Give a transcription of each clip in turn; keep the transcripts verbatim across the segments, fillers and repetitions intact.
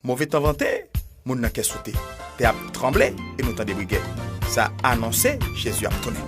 Move tan vante, moun nan kè sote. Tè ap tranble e nou tande brigè. Sa anonse Jezi ap tounen.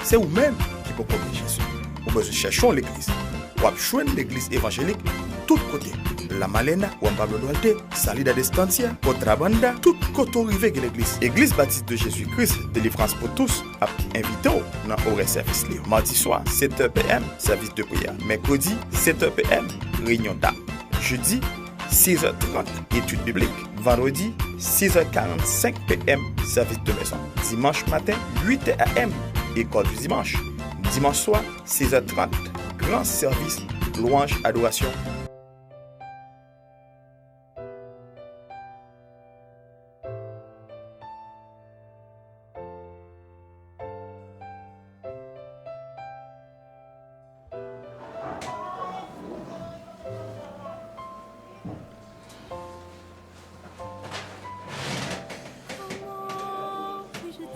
Se ou menm ki poko gen Jezi. Ou bezwen chèche yon legliz. W ap jwenn legliz evanjelik tout kote. La Malena, Juan Pablo Duarte, Salida de Estancia, Otra Banda, tout kote w rive gen legliz. Eglise Baptiste de Jésus-Christ, Délivrance pour tous, ap envite w nan orè sèvis li yo. Madi swa, sèt è p m, sèvis de priyè. Mèkredi, sèt è p m, reyinyon dam. Jedi, sèz è trant, etid biblik. Vandredi, sèz è karannsenk p m, sèvis de mezon. Dimanch maten, uit è a m, école du dimanche. Dimanch swa, sèz è trant, gran sèvis, lwanj, adorasyon.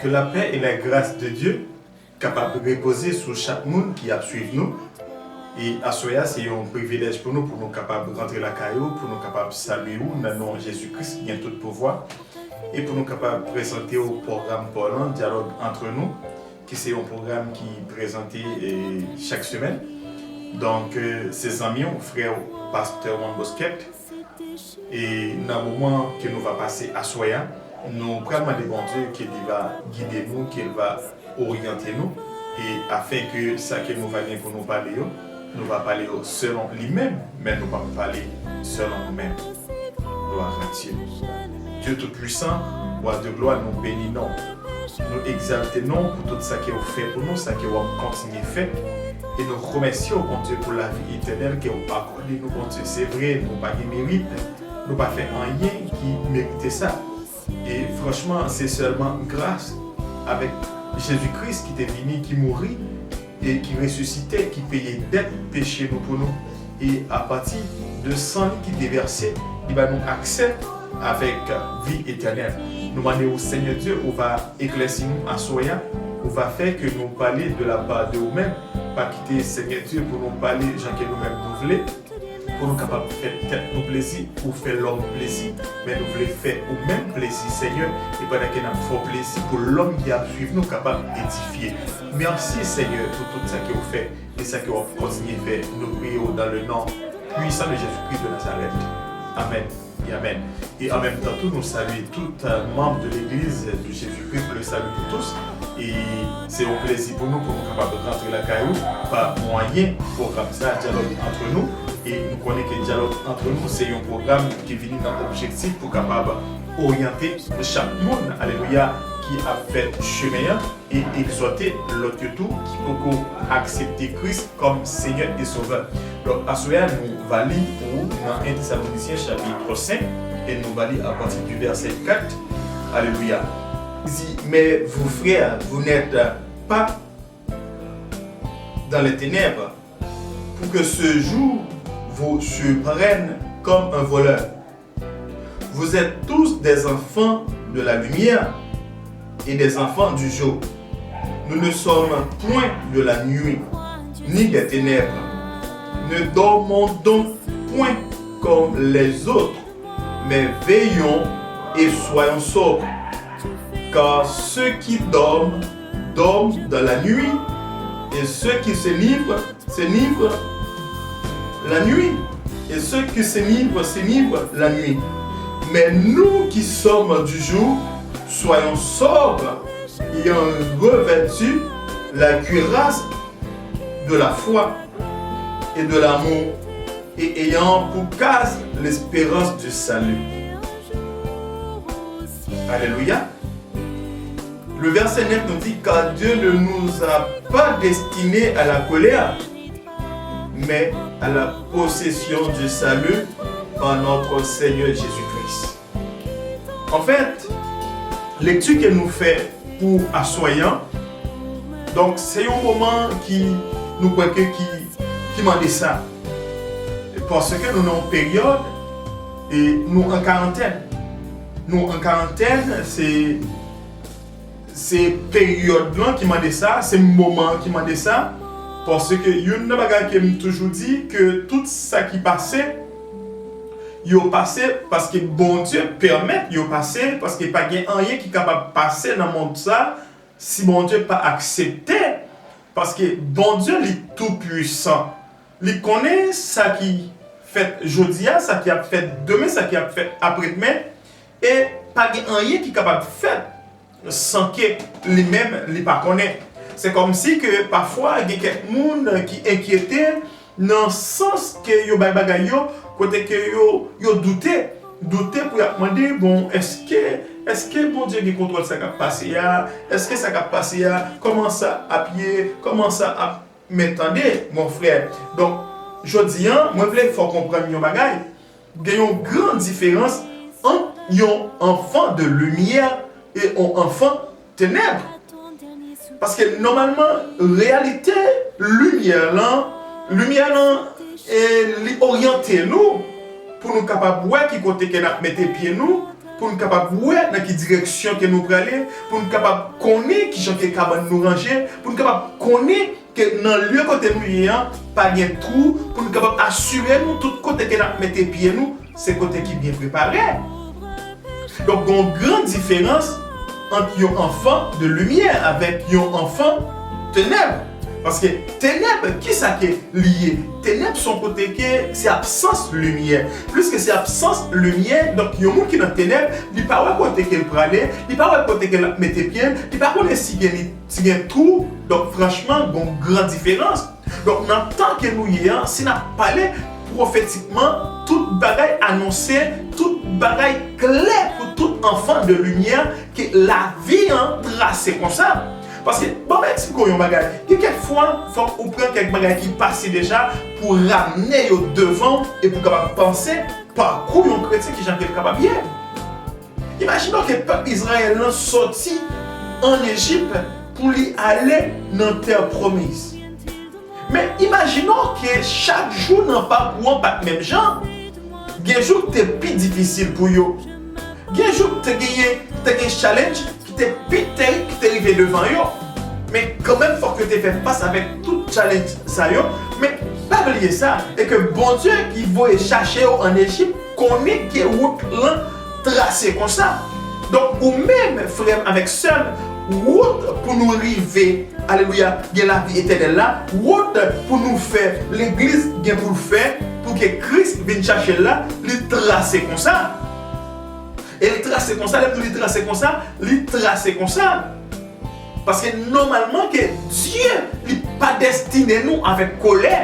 Que la paix et la grâce de Dieu kapab repoze sou chak moun ki ap swiv nou. E aswè a, se yon privilèj pou nou, pou nou kapab rantre lakay ou, pou nou kapab salye ou nan non Jezi Kris ki gen tout pouvwa, e pou nou kapab prezante w pwogram pa w lan, Dyalòg Antre Nou, ki se yon pwogram ki prezante, e, chak semèn. Donk, e, se zanmi w, frè w, pastè Juan Bosquet. E nan moman ke nou va pase aswè a, nou pral mande Bondye ke li va gide nou, ke l va oryante nou, e afenke sa ke nou va gen pou nou pale yo, nou va pale yo selon li menm, men nou p ap pale selon nou menm. Gloire à Dieu. Dieu Tout-Puissant, Roi de gloire, nou beni non w. Nou egzalte non w pou tout sa ke w fè pou nou, sa ke w ap kontinye fè. E nou remèsye w, Bondye, pou lavi etènèl ke w akòde nou, Bondye. Se vre, nou pa gen merit, nou pa fè anyen ki merite sa. E franchman, se sèlman gras avèk Jezi Kris ki te vini, ki mouri, e ki resisite, ki peye dèt peche nou pou nou. E apati de san li ki te vèse, li ba nou aksè avèk vi etènèl. Nou mande w, Senyè Dye, ou va eklèsi nou aswè a, ou va fè ke nou pale de la pa de ou menm. Pa kite, Senyè Dye, pou nou pale jan ke nou menm nou vle, pou nou kapab fè tèt nou plezi, ou fè lòm plezi, men nou vle fè ou menm plezi, Senyè, e pandan ke n ap fè w plezi, pou lòm ki ap swiv nou kapab edifye. Mèsi, Senyè, pou tout sa ke w fè e sa ke w ap kontinye fè. Nou priye w dans le nom puissant de Jésus-Christ de Nazareth. Amèn e amèn. E an menm tan tou, nou salye tout, euh, manm de l'Église de Jésus-Christ pour le salut de tous. E se yon plezi pou nou, pou nou kapab rantre lakay ou pa mwayen pwogram sa, Dyalòg Antre Nou. E nou konnen ke Dyalòg Antre Nou, se yon pwogram ki vini nan objektif pou kapab oryante chak moun, alelouya, ki ap fè chemen an, e egzòte lòt yo tou ki poko aksepte Kris kòm Senyè e Sovè. Donk, aswè a, nou va li pou ou nan en Tesalonisyen chapit senk, e nou va li apati di vèsè kat. Alelouya. Li di, mais vous, frères, vous n'êtes pas dans les ténèbres, pour que ce jour vous surprenne comme un voleur. Vous êtes tous des enfants de la lumière et des enfants du jour. Nous ne sommes point de la nuit, ni des ténèbres. Ne dormons donc point comme les autres, mais veillons et soyons sobres. Car ceux qui dorment, dorment dans la nuit, et ceux qui s'enivrent, s'enivrent la nuit, et ceux qui s'enivrent, s'enivrent la nuit. Mais nous qui sommes du jour, soyons sobres, ayant revêtu la cuirasse de la foi et de l'amour, et ayant pour casque l'espérance du salut. Alelouya. Le verset neuf nous dit, car Dieu ne nous a pas destinés à la colère, mais à la possession du salut par notre Seigneur Jésus-Christ. Anfèt, lekti ke nou fè pou aswè a, donk, se yon moman ki, nou kwè ke ki, ki mande sa. Paske nou nan yon peryòd, e nou an karantèn. Nou an karantèn, se, se peryòd lan ki mande sa, se moman an ki mande sa. Paske youn nan bagay ke m toujou di, ke tout sa ki pase, yo pase, paske Bondye pèmèt yo pase, paske pa gen anyen ki kapab pase nan mond sa si Bondye pa aksepte, paske Bondye li tou pwisan. Li konnen sa ki fèt jodi a, sa ki ap fèt demen, sa ki ap fèt apredmen, e pa gen anyen ki kapab fèt san ke li menm li pa konnen. Se kòmsi ke pafwa gen kèk moun ki enkyete nan sans ke yo bay bagay yo, kote ke yo, yo doute. Doute pou y ap mande, bon, èske, èske Bondye gen kontwòl sa k ap pase a? Èske sa k ap pase a, kòman sa ap ye? Kòman sa ap Men tande, mon frè. Donk, jodi a, mwen vle fè w konprann yon bagay. Gen yon gran diferans ant yon enfant de lumière e yon enfant ténèbres. Paske nòmalman, reyalite limyè lan, limyè lan, e li oryante nou pou nou kapab wè ki kote ke n ap mete pye nou, pou nou kapab wè nan ki direksyon ke nou prale, pou nou kapab konnen ki jan ke kabann nou ranje, pou nou kapab konnen ke nan lye kote nou ye an, pa gen twou, pou nou kapab asire nou tout kote ke n ap mete pye nou, se kote ki byen prepare. Donk, gen yon gran diferans ant yon enfant de lumière avèk yon enfant ténèbres. Paske tenèb, kisa ke li ye? Tenèb se yon kote ke se absans limyè. Pliske se absans limyè, donk yon moun ki nan tenèb, li pa wè kote ke l prale, li pa wè kote ke l ap mete pye l, li pa konnen si gen li, si gen twou. Donk franchman, gen yon gran diferans. Donk nan tan ke nou ye an, si n ap pale pwofetikman, tout bagay anonse, tout bagay klè pou tout enfant de lumière ke lavi an trase konsa. Paske, ban m eksplike w yon bagay. Gen kèk fwa, fòk ou pran kèk bagay ki pase deja pou ramne yo devan w e pou w kapab panse pakou yon kretyen ki jan ke l kapab ye. Imajine w ke pèp Izrayèl lan sòti ann Ejip pou li ale nan tè pwomiz. Men imajine w ke chak jou nan pakou an pa t menm jan. Gen jou ki te pi difisil pou yo. Gen jou ki te genyen, ki te gen challenge ki te pi terib ki te rive devan yo. Men kanmenm, fòk yo te fè fas avèk tout challenge sa yo. Men pa bliye sa, e ke Bondye ki voye chache yo ann Ejip konnen ke wout lan trase konsa. Donk, ou menm, frè m avèk sè m, wout pou nou rive, alelouya, gen lavi etènèl la, wout pou nou fè, legliz gen pou l fè, pou ke Kris vin chache l la, li trase konsa. E li trase konsa, lè m di li trase konsa, li trase konsa. Paske nòmalman ke Dye, li pa destine nou avèk kolè.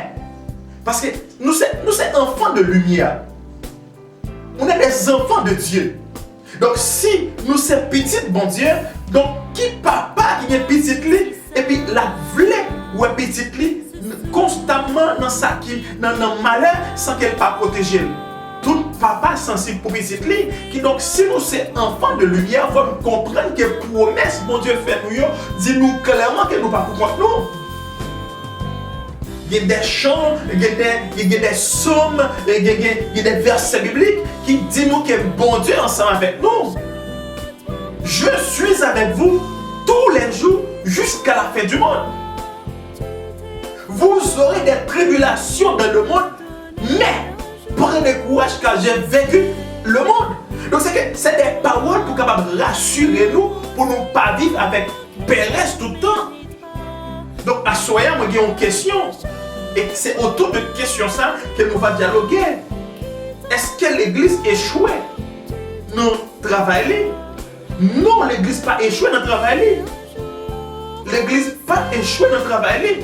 Paske nou se, nou se enfant de lumière. On est des enfants de Dieu. Donk, si nou se pitit Bondye, donk ki papa ki gen pitit li, epi l ap vle wè pitit li konstamman nan sa ki, nan, nan malè, san ke l pa pwoteje l? Tout papa sansib pou pitit li. Kidonk, si nou se enfant de lumière, fò n konprann ke pwomès Bondye fè nou yo di nou klèman ke nou pa pou kont nou. Gen de chan, gen de, gen de sòm, gen, gen, gen de vèsè biblik ki di nou ke Bondye ansanm avèk nou. Je suis avec vous tous les jours jusqu'à la fin du monde. Vous aurez des tribulations dans le monde, mais prenez courage car j'ai vaincu le monde. Donk, se ke, se de pawòl pou kapab rasire nou, pou nou pa viv avèk pèrèz tout tan. Donk, aswè a, mwen gen yon kesyon. E se otou de kesyon sa ke nou va dyaloge. Èske legliz echwe nan travay li? Non, legliz pa echwe nan travay li. Legliz pa echwe nan travay li.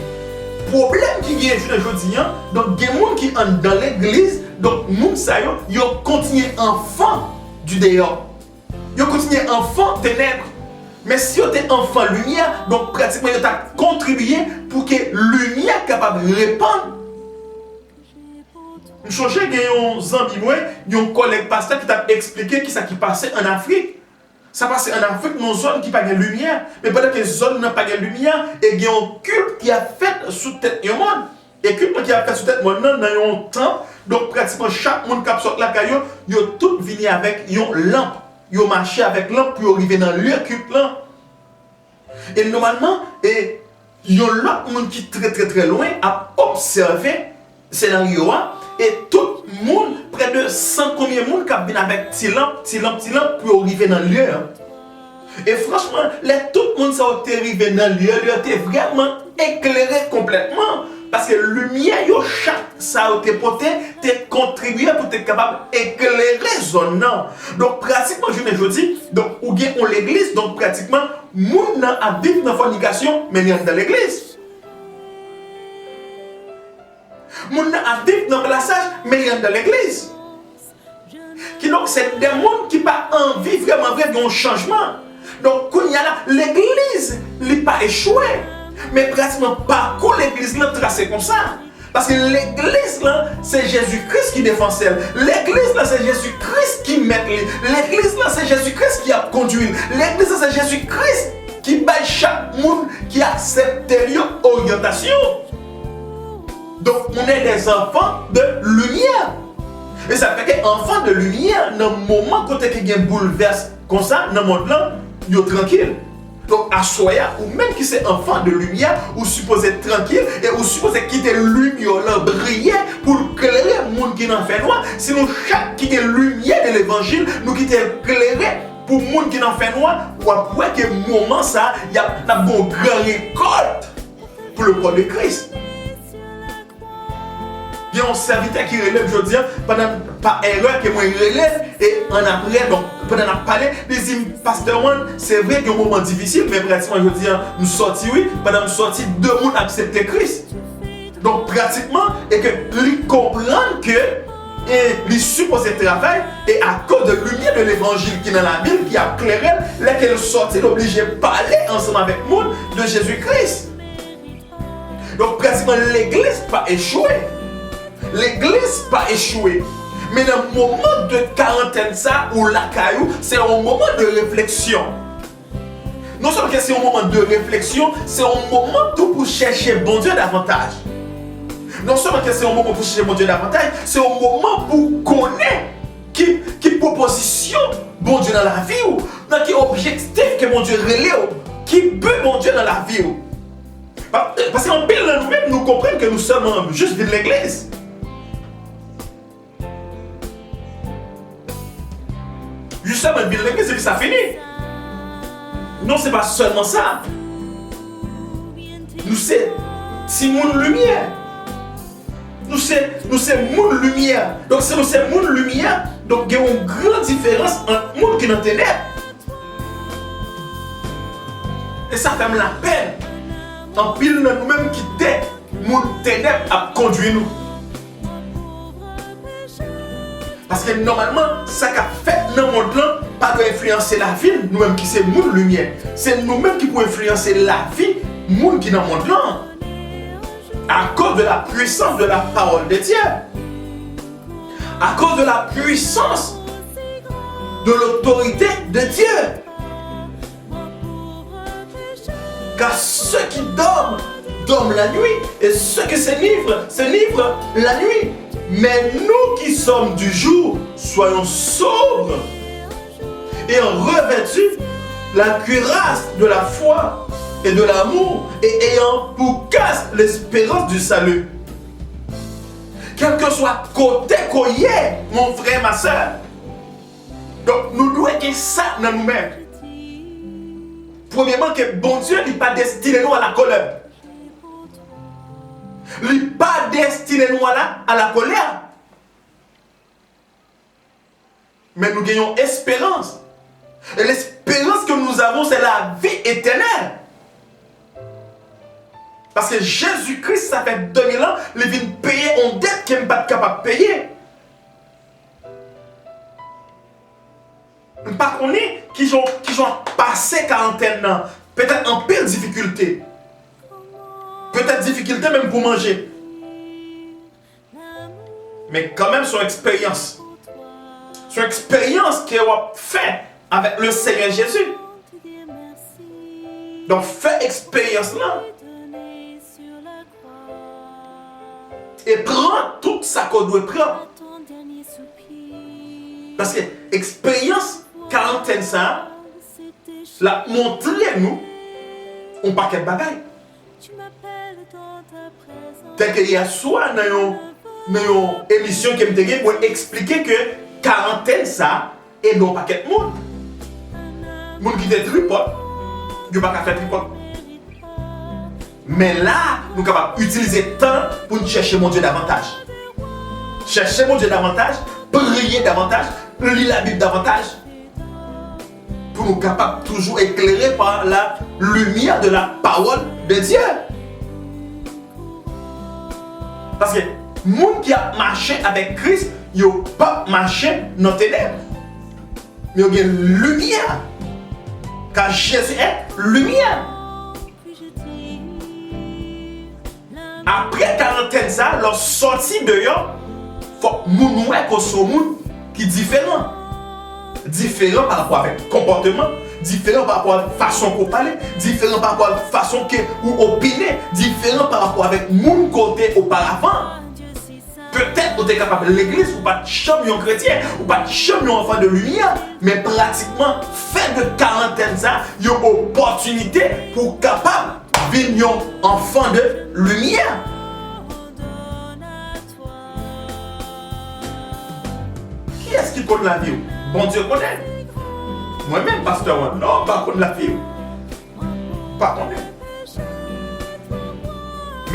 Pwoblèm ki gen jounen jodi an, donk gen moun ki anndan legliz, donk moun sa yo, yo kontinye enfant du dehors. Yo kontinye enfant ténèbres. Men si yo te enfant limyè, donk pratikman yo t ap kontribiye pou ke limyè kapab repann. M chonje gen yon zanmi mwen, yon kòlèg pastè ki t ap eksplike kisa ki pase ann Afrik. Sa pase ann Afrik, nan yon zòn ki pa gen limyè. Men pandan ke zòn nan pa gen limyè, e gen yon kilt ki ap fèt sou tèt yon mòn. E kilt lan ki ap fèt sou tèt mòn nan, nan yon tanp. Donk, pratikman chak moun k ap sot lakay yo, yo tout vini avèk yon lanp. Yo mache avèk lanp pou yo rive nan lye kilt lan. E nòmalman, e yon lòt moun ki trè, trè, trè lwen ap obsève senaryo a, e tout moun, prè de san konbyen moun k ap vin avèk ti lanp, ti lanp, ti lanp pou yo rive nan lye an. E franchman, lè tout moun sa yo te rive nan lye, lye an te vrèman eklere konplètman. Paske limyè yo chak sa yo te pote te kontribye pou te kapab eklere zòn nan. Donk, pratikman, jounen jodi, donk, ou gen yon legliz, donk, pratikman, moun nan ap viv nan fònikasyon, men li anndan legliz. Moun nan ap viv nan plasaj, men li anndan legliz. Kidonk, se de moun ki pa anvi vrèman vre gen yon chanjman. Donk, kounye a la, legliz, li pa echwe. Men pratikman, pakou legliz lan trase konsa. Paske legliz lan, se Jezi Kris ki defansè l. Legliz lan, se Jezi Kris ki mèt li. Legliz lan, se Jezi Kris ki ap kondui l. Legliz lan, se Jezi Kris ki bay chak moun ki aksepte l yo oryantasyon. Donc, on est des enfants de lumière. E sa fè ke enfant de lumière, nan moman kote ki gen boulvès konsa nan mond lan, yo trankil. Donk, aswè a, ou menm ki se enfant de lumière, ou sipoze trankil e ou sipoze kite limyè w lan briye pou l klere moun ki nan fènwa. Si nou chak ki gen limyè de levanjil, nou kite l klere pou moun ki nan fènwa, w ap wè ke moman sa a, y ap, n ap gen yon gran rekòlt pou le corps de Christ. Gen yon sèvitè ki rele m jodi a, pandan, pa erè ke mwen rele l, e annapre, donk, pandan n ap pale, li di m, "Pastè Juan, se vre gen yon moman difisil, men pratikman jodi a, m sòti, wi, pandan m sòti, de moun aksepte Kris." Donk, pratikman, e ke li konprann ke, e li sipoze travay, e akoz de limyè de levanjil ki nan lavi l, ki ap klere l, lè ke l sòti, l oblije pale ansanm avèk moun de Jezi Kris. Donk, pratikman, legliz pa echwe. Legliz pa echwe. Men nan moman de karantèn sa, ou lakay ou, se yon moman de refleksyon. Non sèlman ke se yon moman de refleksyon, se yon moman tou pou chèche Bondye davantaj. Non sèlman ke se yon moman pou chèche Bondye davantaj, se yon moman pou konnen ki, ki pwopozisyon Bondye nan lavi w, nan ki objektif ke Bondye rele w, ki bi Bondye nan lavi w. Pa-, paske anpil nan nou menm, nou konprann ke nou sèlman jis vin legliz. Jis sèlman vin legliz, epi sa fini. Non, se pa sèlman sa. Nou se timoun limyè. Nou se, nou se moun limyè. Donk, si nou se moun limyè, donk, gen yon gran diferans ant moun ki nan tenèb. E sa fè m lapèn. Anpil nan nou menm kite moun tenèb ap kondui nou. Paske nòmalman, sa k ap fèt nan mond lan pa dwe enfliyanse lavi n, nou menm ki se moun limyè. Se nou menm ki pou enfliyanse lavi moun ki nan mond lan. À cause de la puissance de la parole de Dieu. À cause de la puissance de l'autorité de Dieu. Car ceux qui dorment, dorment la nuit, et ceux qui s'enivrent, s'enivrent la nuit. Mais nous qui sommes du jour, soyons sobres, ayant revêtu la cuirasse de la foi et de l'amour, et ayant pour casque l'espérance du salut. Kèlkeswa kote ke w ye, mon frè, ma sè, donk, nou dwe gen sa nan nou menm. Premyèman, ke Bondye, li pa destine nou a la kòlè. Li pa destine nou a la, a la kòlè. Men nou gen yon esperans. Et l'espérance que nous avons, c'est la vie éternelle. Paske Jezi Kris, sa fè de mil an, li vin peye yon dèt ke m pa t kapab peye. M pa konnen kijan, kijan w ap pase karantèn nan. Petèt anpil difikilte. Petèt difikilte menm pou manje. Men kanmenm, se yon eksperyans. Se yon eksperyans ke w ap fè avèk le Seigneur Jésus. Donk, fè eksperyans lan e pran tout sa ke w dwe pran. Paske eksperyans karantèn sa a, l ap montre nou yon pakèt bagay. Tèlke yè swa nan yon, nan yon emisyon ke m te gen, mwen eksplike ke karantèn sa ede yon pakèt moun. Moun ki te tripòt, yo pa ka fè tripòt. Men la, nou kapab itilize tan pou n chèche Bondye davantaj. Chèche Bondye davantaj, priye davantaj, li Labib davantaj. Pou nou kapab toujou eklere par la lumière de la parole de Dieu. Paske moun ki ap mache avèk Kris, yo p ap mache nan tenèb. Men yo gen limyè. Car Jésus est lumière. Apre karantèn sa, lè w sòti deyò, fòk moun wè ke w se yon moun ki diferan. Diferan pa rapò avèk konpòteman, diferan pa rapò avèk fason ke w pale, diferan pa rapò avèk fason ke ou opine, diferan pa rapò avèk moun ke w te oparavan. Petèt ou te kapab legliz, ou pa t janm yon kretyen, ou pa t janm yon enfant de lumière, men pratikman, fen de karantèn sa, yon opòtinite pou w kapab vin yon enfant de lumière. Kiyès ki konn lavi w? Bondye konnen. Mwen menm, pastè Wanda, non, m pa konn lavi w. M pa konnen.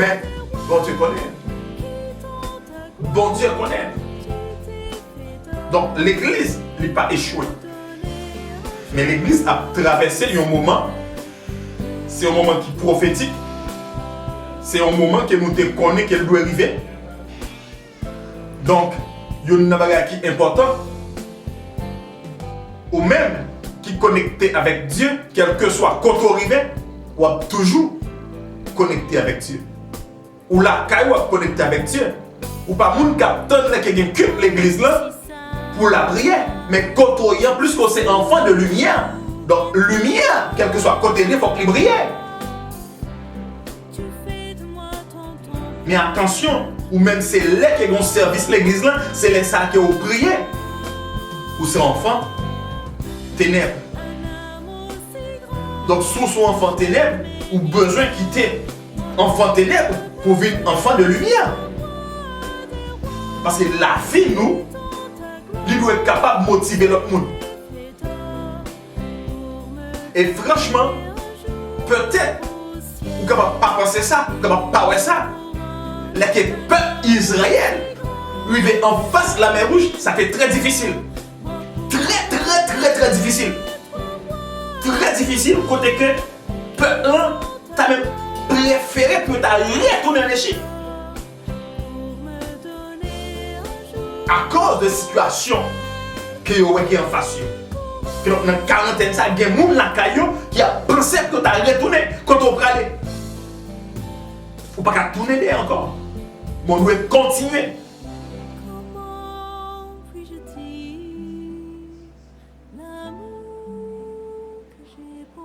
Men, Bondye konnen. Bondye konnen. Donk, legliz, li pa echwe. Men legliz ap travèse yon moman, se yon moman ki pwofetik, se yon moman ke nou te konnen ke l dwe rive. Donk, youn nan bagay ki enpòtan, ou menm ki konekte avèk Dye, kèlkeswa kote w rive, w ap toujou konekte avèk Dye. Ou lakay ou ap konekte avèk Dye. Ou pa moun k ap tann lè ke gen kilt legliz lan pou lapriyè. Men kote w ye an, pliske w se enfant de lumière. Donk, limyè, kèlkeswa kote l ye, fòk li briye. Men atansyon, ou menm se lè ke gen yon sèvis legliz lan, se lè sa ke w priye. Ou se enfant tenèb. Donk, si w se yon enfant tenèb, ou bezwen kite enfant tenèb pou vin enfant de lumière. Paske lavi nou, li dwe kapab motive lòt moun. E franchman, petèt, ou kapab pa panse sa, ou kapab pa wè sa. Lè ke pèp Izrayèl rive anfas Lamè Wouj, sa te trè difisil. Trè, trè, trè, trè difisil. Trè difisil, kote ke pèp lan ta menm prefere pou yo ta retounen ann Ejip. Akoz de sitiyasyon ke yo wè ki anfas yo. Kidonk, nan karantèn sa, gen moun lakay yo ki ap panse pou yo ta retounen kote yo prale. Ou pa ka tounen dèyè ankò. Men w dwe kontinye.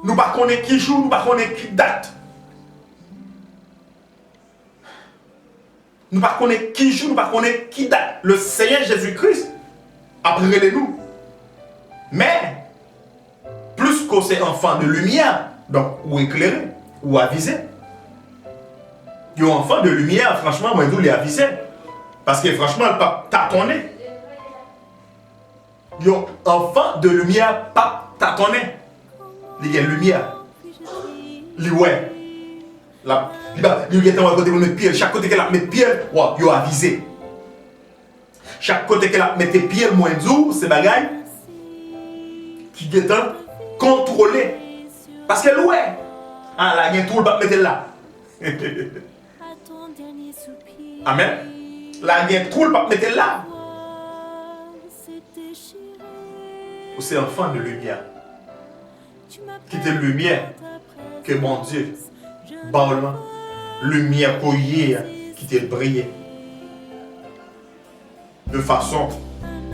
Nou pa konnen ki jou, nou pa konnen ki dat. Nou pa konnen ki jou, nou pa konnen ki dat le Senyè Jezi Kris ap rele nou. Men, pliske w se enfant de lumière, donk ou eklere, ou avize. Yon enfant de lumière, franchman, mwen di w, li avize. Paske franchman, l p ap tatonnen. Yon enfant de lumière p ap tatonnen. Li gen limyè. Li wè. L ap, li pa, li gentan wè kote pou l met pye l. Chak kote ke l ap met pye l, wa, yo avize. Chak kote ke l ap mete pye l, mwen di w, se bagay ki gentan kontwole. Paske l wè. A, la gen twou, l p ap mete l la. Amèn. La gen twou, l p ap mete l la. Ou se enfant de lumière. Kite limyè ke Bondye ba w lan, limyè ke w ye a, kite l briye. De fason,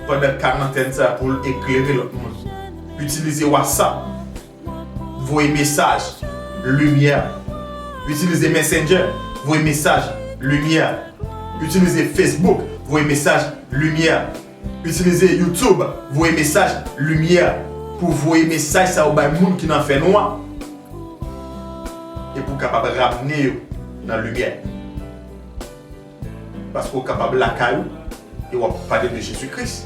pandan karantèn sa a, pou l eklere lòt moun. Itilize WhatsApp, voye mesaj, limyè. Itilize Messenger, voye mesaj, limyè. Itilize Facebook, voye mesaj, limyè. Itilize YouTube, voye mesaj, limyè. Pou voye mesaj sa yo bay moun ki nan fènwa. E pou kapab ramne yo nan limyè. Paske w kapab lakay ou e w ap pale de Jezi Kris.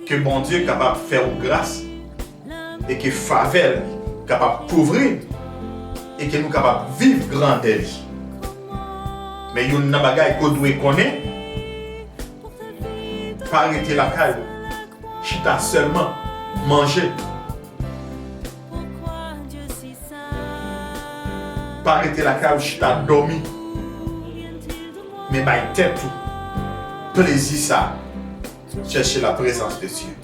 Ke Bondye kapab fè w gras e ke favè l kapab kouvri n e ke nou kapab viv grandè li. Men youn nan bagay ke w dwe konnen, pa rete lakay ou, chita sèlman, manje. Pa rete lakay ou chita dòmi. Men bay tèt ou plezi sa. Cherchez la présence de Dieu.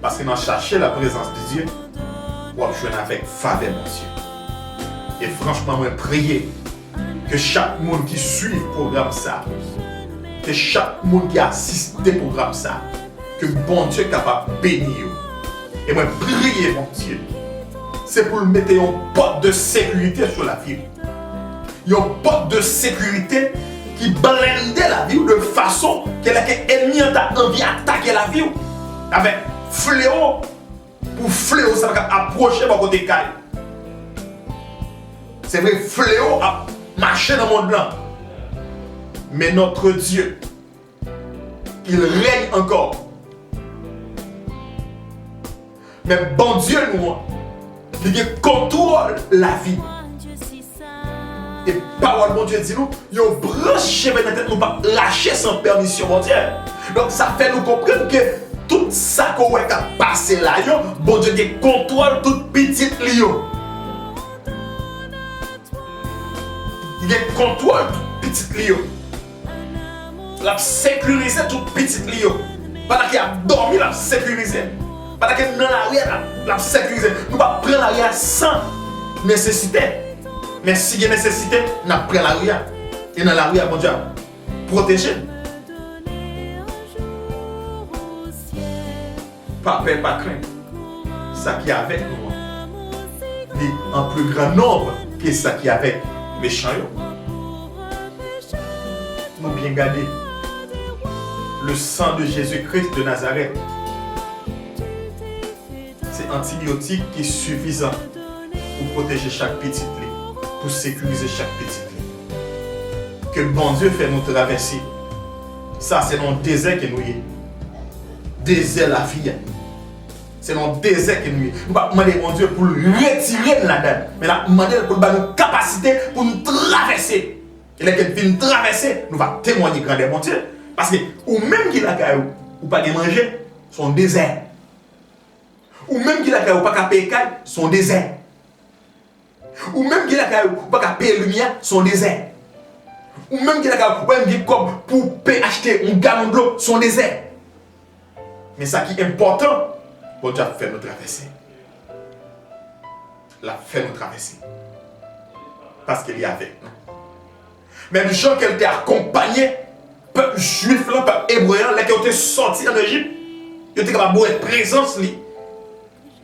Paske nan chache la prezans de Dye, w ap jwenn avèk favè Bondye. E franchman, mwen priye ke chak moun ki swiv pwogram sa, ke chak moun ki asiste pwogram sa, ke Bondye kapab beni yo. E mwen priye Bondye, se pou l mete yon pòt de sekirite sou lavi w. Yon pòt de sekirite ki blende lavi w de fason ke lè ke ènmi an ta anvi atake lavi w avèk flewo, pou flewo sa pa ka apwoche bò kote kay. Se vre, flewo ap mache nan mond lan. Men notre Dieu, il règne encore. Men Bondye nou an, li gen kontwòl lavi nou. E pawòl Bondye di nou, yon branch cheve nan tèt nou p ap rache san pèmisyon Bondye. Donk, sa fè nou konprann ke tout sa ke w wè k ap pase la yo, Bondye gen kontwòl tout pitit li yo. Li gen kontwòl tout pitit li yo. L ap sekirize tout pitit li yo. Pandan ke y ap dòmi, l ap sekirize. Pandan ke n nan lari a, l ap, l ap sekirize. Nou p ap pran lari a san nesesite. Men si gen nesesite, n ap pran lari a. E nan lari a, Bondye ap pwoteje n. Pa pè, pa krent. Sa ki avèk nou an, li an pli gran nonb ke sa ki avèk mechan yo. Nou byen gade. Le sang de Jésus-Christ de Nazareth, se antibiyotik ki sifizan pou pwoteje chak pitit li, pou sekirize chak pitit li. Ke Bondye fè nou travèse. Sa se nan yon dezè ke nou ye. Dezè lavi a. Se nan yon dezè ke nou ye. Nou p ap mande Bondye pou l retire n ladan l. Men n ap mande l pou l ba nou kapasite pou n travèse. E lè ke n fin travèse, nou va temwanye grandè Bondye. Paske ou menm ki lakay ou, ou pa gen manje, se yon dezè. Ou menm ki lakay ou pa ka peye kay, se yon dezè. Ou menm ki lakay ou, ou pa ka peye limyè, se yon dezè. Ou menm ki lakay ou, ou pa menm gen kòb pou w peye achte yon galon dlo, se yon dezè. Men sa ki enpòtan, Bondye ap fè nou travèse. L ap fè nou travèse. Paske li avèk nou. Menm jan ke l te akonpanye pèp jwif lan, pèp ebre an, lè ke yo te sòti ann Ejip, yo te kapab wè prezans li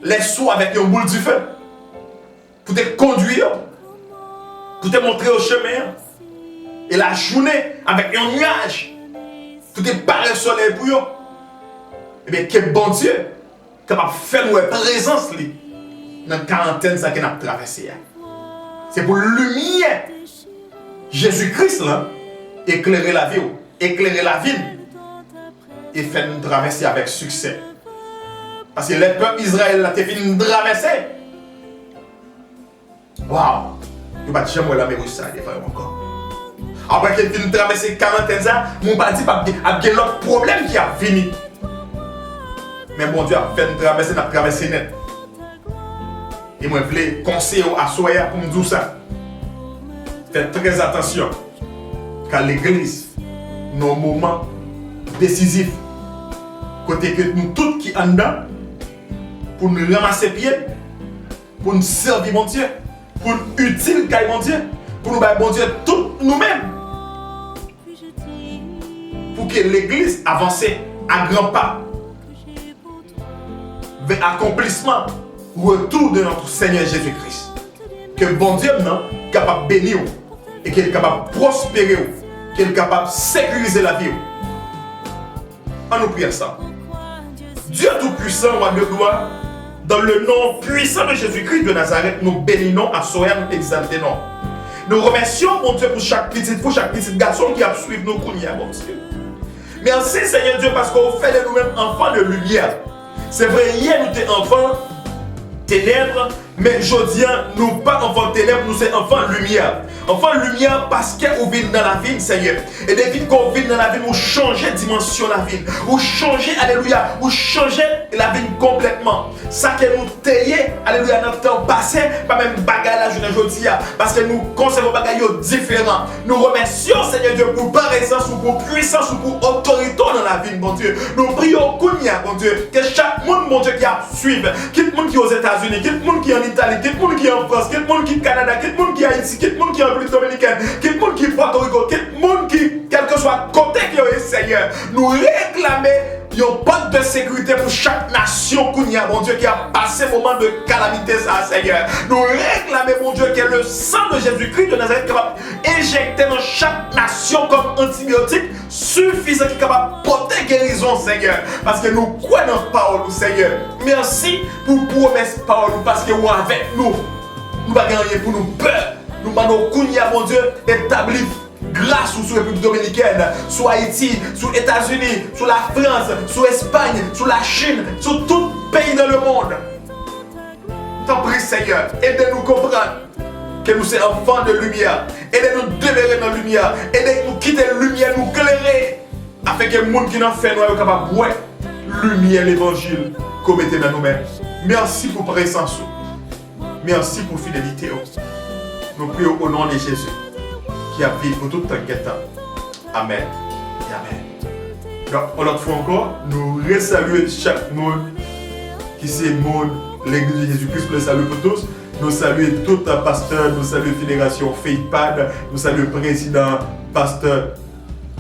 lè sou avèk yon boul dife pou te kondwi yo, pou te montre yo chemen an, e lajounen avèk yon nyaj pou te pare solèy pou yo. Ebyen, ke Bondye kapab fè n wè prezans li nan karantèn sa ke n ap travèse a. Se pou limyè Jezi Kris lan eklere lavi w, eklere lavi n, e fè n travèse avèk siksè. Paske lè pèp Izrayèl la te fin travèse, waw! Yo pa t janm wè lanmè wouj sa a devan yo ankò. Apre ke n fin travèse karantèn sa a, moun pa di p ap gen, ap gen lòt pwoblèm ki ap vini. Men Bondye ap fè n travèse, n ap travèse nèt. E mwen vle konseye w aswè a pou m di w sa. Fè trè atansyon. Ka legliz nan yon moman desizif. Kote ke nou tout ki anndan, pou n ranmase pye n, pou n sèvi Bondye, pou n itil kay Bondye, pou nou bay Bondye tout nou menm. Pou ke legliz avanse a gran pa vè akonplisman retour de notre Seigneur Jésus-Christ. Ke Bondye m nan kapab beni w e ke l kapab pwospere w, ke l kapab sekirize lavi w. Ann nou priye ansanm. Dieu Tout-Puissant, Roi de gloire, dans le nom puissant de Jésus-Christ de Nazareth, nou beni non w aswè a, nou egzalte non w. Nou remèsye w, Bondye, pou chak pitit fi w, chak pitit gason w ki ap swiv nou kounye a, Bondye. Mèsi, Senyè Dye, paske w fè de nou menm enfant de lumière. Se vre, yè nou te enfant tenèb, men jodi a, nou pa enfant tenèb, nou se enfant limyè. Enfant limyè paske ou vin nan lavi m, Senyè. E depi ke w vin nan lavi m, ou chanje dimansyon lavi m. Ou chanje, alelouya, ou chanje lavi m konplètman. Sa ke nou te ye, alelouya, nan tan pase, pa menm bagay la jounen jodi a. Paske nou konsève bagay yo diferan. Nou remèsye w, Senyè Dye, pou prezans ou, pou pwisans ou, pou otorite w nan lavi n, Bondye. Nou priye w kounye a, Bondye, ke chak moun, Bondye, ki ap swiv, kit moun ki Ozetazini, kit moun ki ann Itali, kit moun ki an Frans, kit moun ki Kanada, kit moun ki Ayiti, kit moun ki an Repiblik Dominikèn, kit moun ki Pòtoriko, kit moun ki, kèlkeswa kote ke yo ye, Senyè, nou reklame yon pòt de sekirite pou chak nasyon kounye a, Bondye, ki ap pase moman de kalamite sa a, Senyè. Nou reklame, Bondye, ke le sang de Jésus-Christ de Nazareth kapab enjekte nan chak nasyon kòm antibiyotik sifizan ki kapab pote gerizon, Senyè. Paske nou kwè nan pawòl ou, Senyè. Mèsi pou pwomès pawòl ou, paske ou avèk nou. Nou pa gen anyen pou nou pè. Nou mande w kounye a, Bondye, etabli gras ou sou Repiblik Dominikèn, sou Ayiti, sou Etazini, sou Lafrans, sou Espay, sou Lachin, sou tout peyi dans le monde. Tanpri, Senyè, ede nou konprann ke nou se enfant de lumière. Ede nou demere nan limyè. Ede nou kite limyè nou klere. Afenke moun ki nan fènwa yo kapab wè limyè levanjil ke w mete nan nou men. Mèsi pou prezans ou. Mèsi pou fidelite w. Nou priye w o non de Jezi, ki ap viv pou tout tan k gen tan. Amèn e amèn. Donk, yon lòt fwa ankò, nou resalye chak moun ki se moun Legliz de Jezi Kris pou le Salut pour tous. Nou salye tout pastè, nou salye Federasyon Feypad, nou salye prezidan pastè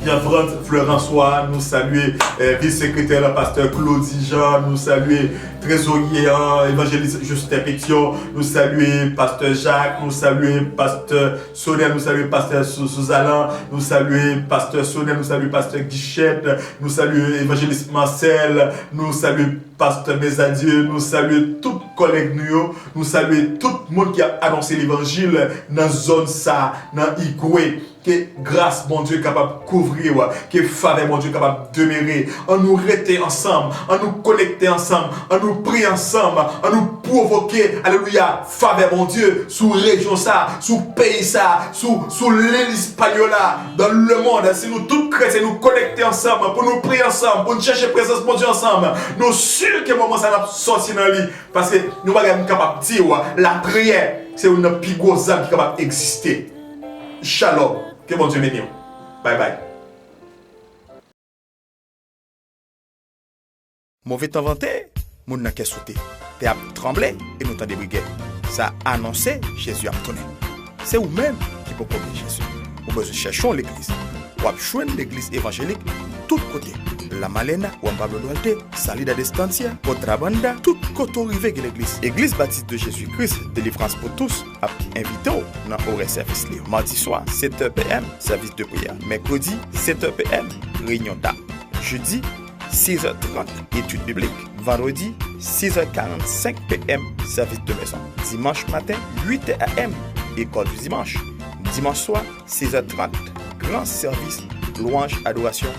Jean-Frantz Fleurancois, nou salye, eh, vis sekretè la, pastè Claudy Jean, nou salye trezorye an, evanjelis Justin Pétion, nou salye pastè Jacques, nou salye pastè Sonel, nou salye pastè Sou-, Souzalan, nou salye pastè Sonel, nou salye pastè Guichette, nou salye evanjelis Marcel, nou salye pastè Bezadye, nou salye tout kòlèg nou yo, nou salye tout moun ki ap anonse levanjil nan zòn sa, nan Igwe. Ke gras Bondye kapab kouvri w, ke favè Bondye kapab demere. An nou rete ansanm, an nou konekte ansanm, an nou priye ansanm, an nou pwovoke, alelouya, favè Bondye sou rejyon sa, sou peyi sa, sou, sou lil Ispanyola, dans le monde. Si nou tout kretyen nou konekte ansanm, pou nou priye ansanm, pou nou chèche prezans Bondye ansanm, nou si ke moman sa n ap sòti nan li. Paske yon bagay m kapab di w, lapriyè se youn nan pi gwo zam ki kapab egziste. Shalom. Ke Bondye beni w. Bye bye. Move tan vante, moun nan kè sote. Tè ap tranble e nou tande brigè. Sa anonse Jezi ap tounen. Se ou menm ki poko gen Jezi. Ou bezwen chèche yon legliz. W ap jwenn legliz evanjelik tout kote. La Malena, Juan Pablo Duarte, Salida de Estancia, Otra Banda, tout kote w rive gen legliz. Egliz Batis de Jezi Kris, Delivrans pou Tous, ap envite w nan orè sèvis li yo. Madi swa, sèt è p m, sèvis de priyè. Mèkredi, sèt è p m, reyinyon dam. Jedi, sèz è trant, etid biblik. Vandredi, sèz è karannsenk p m, sèvis de mezon. Dimanch maten, uit è a m, ekòl di dimanch. Dimanch swa, sèz è trant, gran sèvis, lwanj, adorasyon,